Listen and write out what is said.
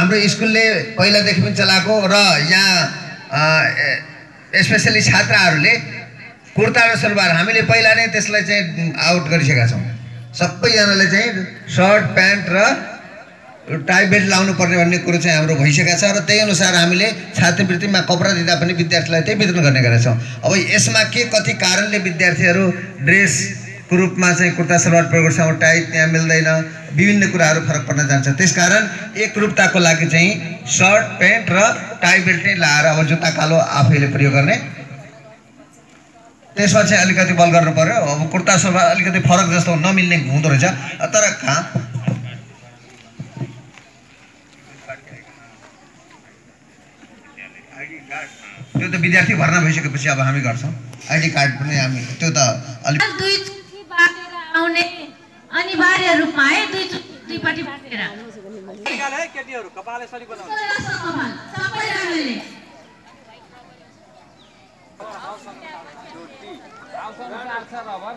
हाम्रो स्कुलले पहिलादेखि पनि चलाएको र यहाँ स्पेशली छात्राहरूले कुर्ता र सलवार हामीले पहिला नै त्यसलाई चाहिँ आउट गरिसकेका छौँ। सबैजनाले चाहिँ सर्ट प्यान्ट र टाई बेल्ट लाउनु पर्ने भन्ने कुरो चाहिँ हाम्रो भइसकेको छ र त्यही अनुसार हामीले छात्रवृत्तिमा कपडा दिँदा पनि विद्यार्थीलाई त्यही वितरण गर्ने गरेका छौँ। अब यसमा के कति कारणले विद्यार्थीहरू ड्रेसको रूपमा चाहिँ कुर्ता सलवार प्रयोग गर्छ, टाई त्यहाँ मिल्दैन, विभिन्न कुराहरू फरक पर्न जान्छ। त्यसकारण एकरूपताको लागि चाहिँ सर्ट प्यान्ट र टाई बेल्ट नै लाएर अब जुत्ता कालो आफैले प्रयोग गर्ने, त्यसमा चाहिँ अलिकति बल गर्नु पर्यो। अब कुर्ता सलवार अलिकति फरक जस्तो नमिल्ने हुँदो रहेछ, तर कहाँ त्यो त विद्यार्थी भर्ना भइसकेपछि अब हामी गर्छौँ। आइडी कार्ड पनि हामी त्यो त अलिक दुई चुकी बाटेर आउने अनिवार्य रूपमा है, दुईपट्टि बाटेर निकाले है केटीहरु कपाले सरी बनाउनु सबैजनाले रबर